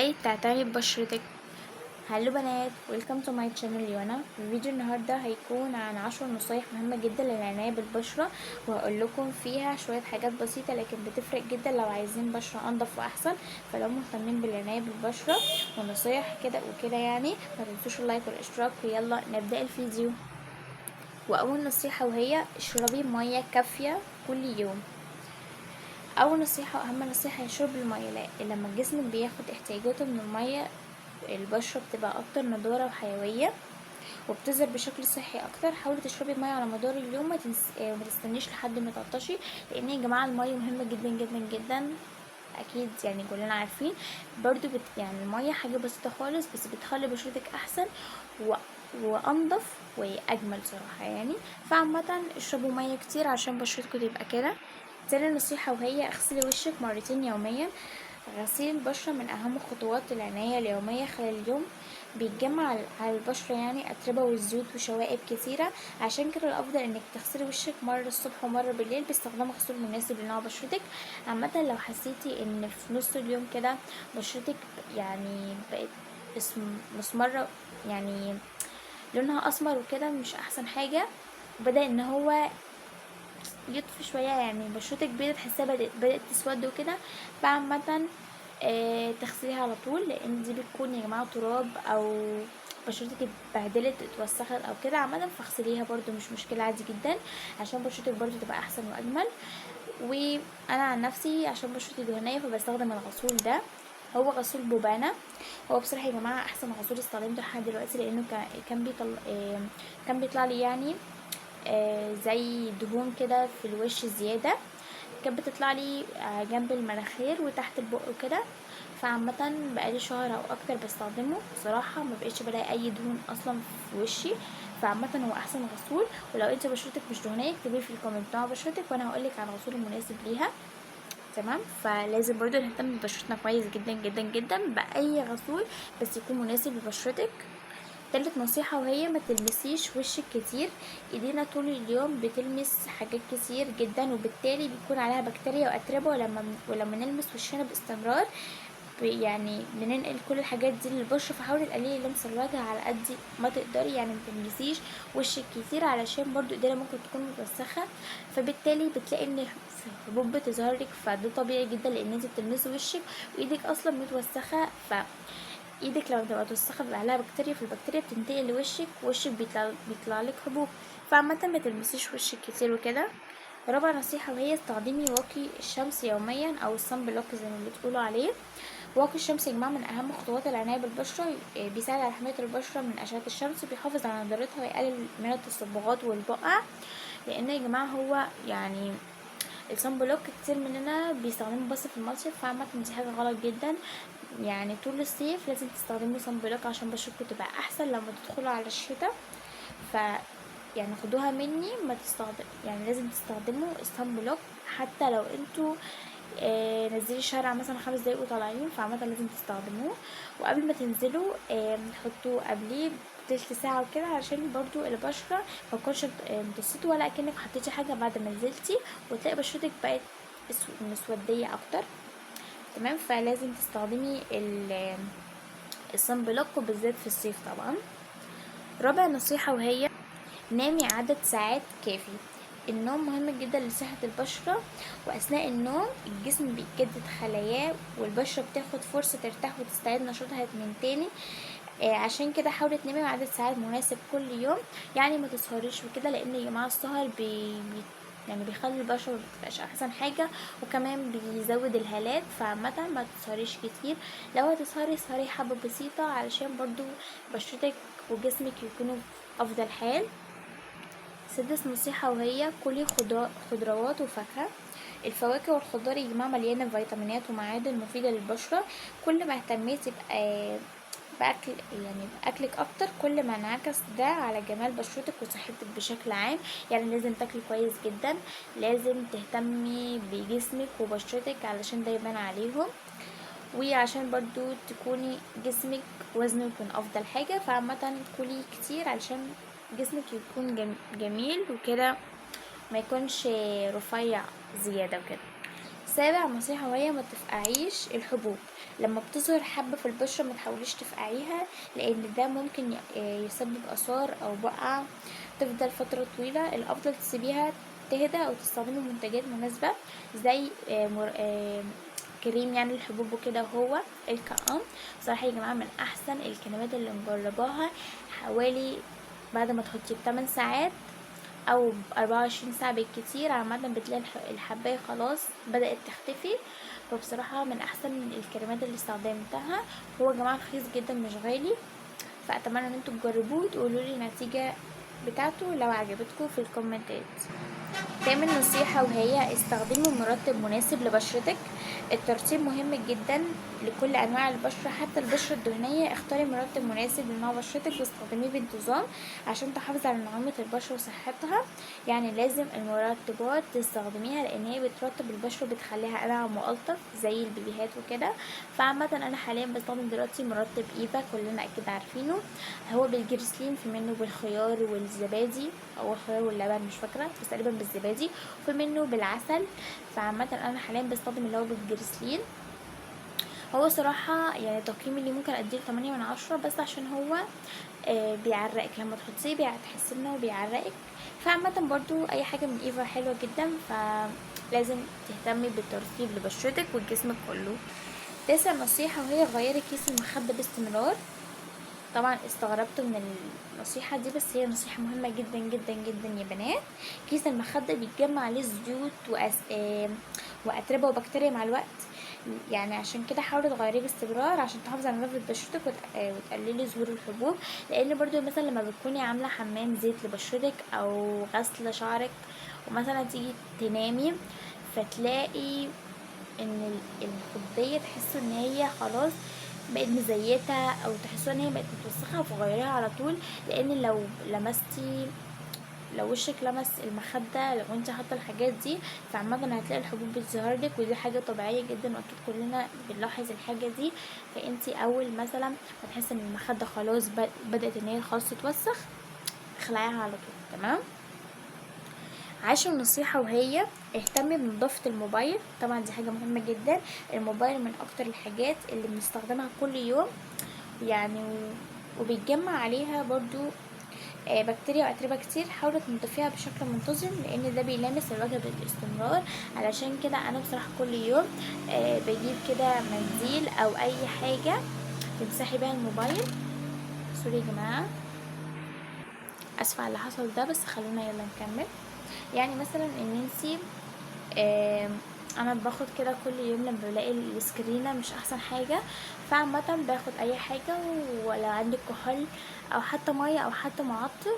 ازاي تعتني ببشرتك. Hello بنات، welcome to my channel يونا. فيديو النهارده هيكون عن 10 نصايح مهمة جدا للعنايه بالبشره، وهقول لكم فيها شوية حاجات بسيطة لكن بتفرق جدا لو عايزين بشره انضف واحسن. فلو مهتمين بالعناية بالبشره ونصايح كده وكده يعني ما تنسوش ال like والاشتراك، ويلا نبدا الفيديو. واول نصيحة وهي اشربي مية كافيه كل يوم. اول نصيحة واهم نصيحة هي شرب المية، لأ لما الجسم بياخد احتياجاته من المية البشرة بتبقى اكتر نضاره وحيوية وبتظهر بشكل صحي اكتر. حاولي تشربي مية على مدار اليوم، ما تستنيش لحد ما تعطشي، لان يا جماعة المية مهمة جدا جدا جدا، اكيد يعني كلنا عارفين برضو يعني المية حاجة بسيطة خالص بس بتخلي بشرتك احسن وانضف واجمل صراحة يعني. فعامه اشربوا مية كتير عشان بشرتكم تبقى كده. تاني نصيحة وهي اغسلي وشك مرتين يوميا. غسيل البشرة من أهم خطوات العناية اليومية خلال اليوم، بيتجمع على البشرة يعني أتربة والزيوت وشوائب كتيرة، عشان كده الأفضل إنك تغسلي وشك مرة الصبح ومرة بالليل باستخدام غسول مناسب لنوع بشرتك. عامة لو حسيتي إن في نص اليوم كده بشرتك يعني بقت مسمرة، يعني لونها أسمر وكده مش أحسن حاجة، وبدأ إن هو يطفي شوية، يعني بشرتك بيضة تحسها بدأت تسود وكده، فعامة تغسليها على طول، لان دي بتكون يا جماعة تراب او بشرتك اتبهدلت اتوسخت او كده. عامة فاغسليها برضو مش مشكلة، عادي جدا، عشان بشرتك برضو تبقى احسن واجمل. وانا عن نفسي عشان بشرتي دهنية فبستخدم الغسول ده، هو غسول بوبانا. هو بصراحة يا جماعة احسن غسول استخدمته لحد دلوقتي، لانه كان بيطلع لي يعني زي دهون كده في الوش زيادة، كانت بتطلع لي جنب المناخير وتحت البق وكده. فعامة بقالي شهر او اكتر بستخدمه، بصراحة ما بقيتش بلاقي اي دهون اصلا في وشي. فعامة هو احسن غسول، ولو انت بشرتك مش دهنية اكتبي في ال comment نوع بشرتك وانا هقولك على الغسول المناسب ليها، تمام. فلازم برضو نهتم ببشرتنا كويس جدا جدا جدا باي غسول بس يكون مناسب لبشرتك. تالت نصيحة وهي ما تلمسيش وشك كتير. ايدينا طول اليوم بتلمس حاجات كتير جدا، وبالتالي بيكون عليها بكتيريا واتربة، ولما نلمس وشنا باستمرار يعني بننقل كل الحاجات دي للبشرة. فحاولي تقللي لمس الوجه على قد ما تقدري، يعني ما تلمسيش وشك كتير علشان برضو ايدينا ممكن تكون متوسخة، فبالتالي بتلاقي ان حبوب بتظهر لك، فده طبيعي جدا لان انت بتلمسي وشك وايدك اصلا متوسخة، ف ايدك لما بتبقى متوسخه بيبقى عليها بكتيريا، فالبكتيريا بتنتقل لوشك، وشك بيطلع لك حبوب. فعامه ما تلمسيش وشك كتير وكده. رابع نصيحة وهي استخدمي واقي الشمس يوميا او ال sun block زي ما بتقولوا عليه. واقي الشمس يا جماعة من اهم خطوات العناية بالبشره، بيساعد على حماية البشرة من اشعه الشمس، وبيحافظ على نضارتها ويقلل من التصبغات والبقع. لان يا جماعة هو يعني ال sun block كتير مننا بيستخدموه بس في المصيف، فعامة دي حاجة غلط جدا. يعني طول الصيف لازم تستخدموا sun block عشان بشرتكم تبقى احسن لما تدخلوا على الشتاء. ف يعني خدوها مني، ما تستخدم يعني لازم تستخدموا ال sun block حتى لو انتوا نزلي الشارع مثلا 5 دقايق وطالعين، فعامة لازم تستخدموه. وقبل ما تنزلوا حطوه قبليه تلت ساعة وكده، علشان برضو البشرة ما تكونش امتصته ولا اكنك حطيتي حاجة بعد ما نزلتي وتلاقي بشرتك بقت مسودية اكتر، تمام. فلازم تستخدمي ال sun block وبالذات في الصيف طبعا. رابع نصيحة وهي نامي عدد ساعات كافي. النوم مهم جدا لصحة البشرة، وأثناء النوم الجسم بيجدد خلاياه والبشرة بتاخد فرصة ترتاح وتستعيد نشاطها من تاني. عشان كده حاولي تنامي عدد ساعات مناسب كل يوم، يعني ما تسهريش وكده، لأن يا جماعة السهر بيخلي البشرة ما بتبقاش أحسن حاجة، وكمان بيزود الهالات. فعامة ما تسهريش كتير، لو هتسهري سهري حبة بسيطة علشان برضو بشرتك وجسمك يكونوا في أفضل حال. سادس نصيحة وهي كلي خضروات وفاكهة. الفواكه والخضار يا جماعة مليانة فيتامينات ومعادن مفيدة للبشرة. كل ما اهتميتي بأكل يعني بأكلك أكتر، كل ما انعكس ده على جمال بشرتك وصحتك بشكل عام. يعني لازم تاكلي كويس جدا، لازم تهتمي بجسمك وبشرتك علشان ده يبان عليهم، وعشان برضو تكوني جسمك وزنه يكون أفضل حاجة. فعامة كلي كتير علشان جسمك يكون جميل وكده، ما يكونش رفيع زيادة وكده. سابع نصيحة وهي ما تفقعيش الحبوب. لما بتظهر حبة في البشرة ما تحاوليش تفقعيها، لان ده ممكن يسبب اثار او بقع تفضل فترة طويلة. الافضل تسيبيها تهدى او تستخدمي منتجات مناسبة زي كريم يعني الحبوب وكده، هو الكأم. صراحة يا جماعة من احسن الكريمات اللي مجرباها، حوالي بعد ما تحطيه ب8 ساعات او 24 ساعة بالكتير عامة بتلاقي الحباية خلاص بدأت تختفي. فبصراحة من احسن الكريمات اللي استخدمتها. هو يا جماعة رخيص جدا مش غالي، فاتمنى ان انتوا تجربوه وتقولوا لي النتيجة بتاعته لو عجبتكم في الكومنتات. تامن نصيحة وهي استخدمي مرطب مناسب لبشرتك. الترطيب مهم جدا لكل انواع البشرة حتى البشرة الدهنية. اختاري مرطب مناسب لنوع بشرتك واستخدميه بانتظام عشان تحافظي على نعومة البشرة وصحتها. يعني لازم المرطبات تستخدميها لان هي بترطب البشرة وبتخليها انعم والطف زي البيبيهات وكده. فعامة انا حاليا بستخدم دلوقتي مرطب ايفا، كلنا اكيد عارفينه، هو بالجريسلين، في منه بالخيار والزبادي او الخيار واللبن مش فاكرة، بس تقريبا بالزبادي، وفي منه بالعسل. فعامة انا حاليا بستخدم اللي هو بالجريسلين. هو صراحة يعني تقييمي اللي ممكن اديله 8 من 10، بس عشان هو بيعرقك لما تحطيه، تحسي انه بيعرقك. فعامة برضو اي حاجة من ايفا حلوة جدا، فلازم تهتمي بالترطيب لبشرتك وجسمك كله. تاسع نصيحة وهي غيري كيس المخدة باستمرار. طبعا استغربت من النصيحة دي، بس هي نصيحة مهمة جدا جدا جدا يا بنات. كيس المخدة بيتجمع عليه زيوت وأتربة وبكتيريا مع الوقت، يعني عشان كده حاولي تغيريه باستمرار عشان تحافظي على نظافة بشرتك وتقللي ظهور الحبوب. لان برضو مثلا لما بتكوني عاملة حمام زيت لبشرتك او غسل شعرك ومثلا تيجي تنامي، فتلاقي ان الخدية تحسوا ان هي خلاص بقت مزيته او تحسوا ان هي بقت متوسخه، فغيريها على طول. لان لو وشك لمس المخدة لو انت حاطه الحاجات دي، فعامه هتلاقي الحبوب بتظهر لك، ودي حاجة طبيعية جدا واكيد كلنا بنلاحظ الحاجة دي. فانت اول مثلا ما تحسي ان المخدة خلاص بدات ان هي خلاص تتوسخ، اخلعيها على طول. تمام. عاشر نصيحة وهي اهتمي بنظافة الموبايل. طبعا دي حاجة مهمة جدا، الموبايل من اكتر الحاجات اللي بنستخدمها كل يوم يعني، وبيتجمع عليها برضو بكتيريا واتربة كتير. حاولي تنظفيها بشكل منتظم لان ده بيلامس الوجه بالاستمرار. علشان كده انا بصراحة كل يوم بجيب كده منديل او اي حاجة تمسحي بيها الموبايل. sorry يا جماعة، اسفة على اللي حصل ده، بس خلونا يلا نكمل. يعني مثلا ان انتي، انا باخد كده كل يوم لما بلاقي السكرينة مش احسن حاجة، فعامة باخد اي حاجة، ولو عندك كحول او حتى مية او حتى معطر،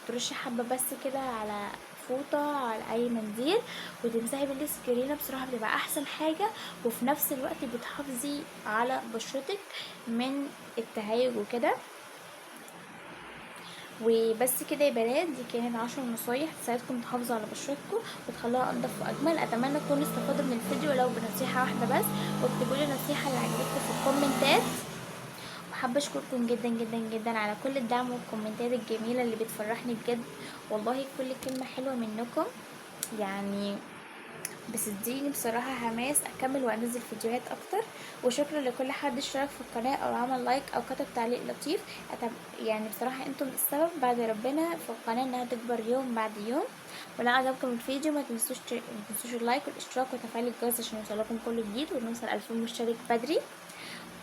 ترشي حبة بس كده على فوطة على اي منديل وتمسحي بالسكرينة. بصراحة بتبقى احسن حاجة، وفي نفس الوقت بتحافظي على بشرتك من التهيج وكده. وبس كده يا بنات، دي كانت 10 نصايح تساعدكم تحافظوا على بشرتكم وتخلوها انضف واجمل. اتمنى تكونوا استفادوا من الفيديو لو بنصيحة واحدة بس، واكتبوا لي النصيحة اللي عجبتكم في الكومنتات. وحابة اشكركم جدا جدا جدا على كل الدعم والكومنتات الجميلة اللي بتفرحني بجد والله. كل كلمة حلوة منكم يعني بتديني بصراحة حماس اكمل وانزل فيديوهات اكتر. وشكرا لكل حد اشترك في القناة او عمل لايك او كتب تعليق لطيف. يعني بصراحة انتم السبب بعد ربنا في القناة انها تكبر يوم بعد يوم. ولو عجبكم الفيديو ما تنسوش اللايك والاشتراك وتفعيل الجرس عشان يوصلكم كل جديد ونوصل 2000 مشترك بدري.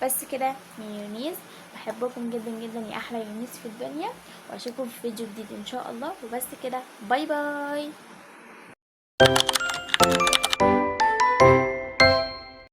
بس كده من يونيس، بحبكم جدا جدا يا احلى يونيس في الدنيا، واشوفكم في فيديو جديد ان شاء الله. وبس كده، bye bye.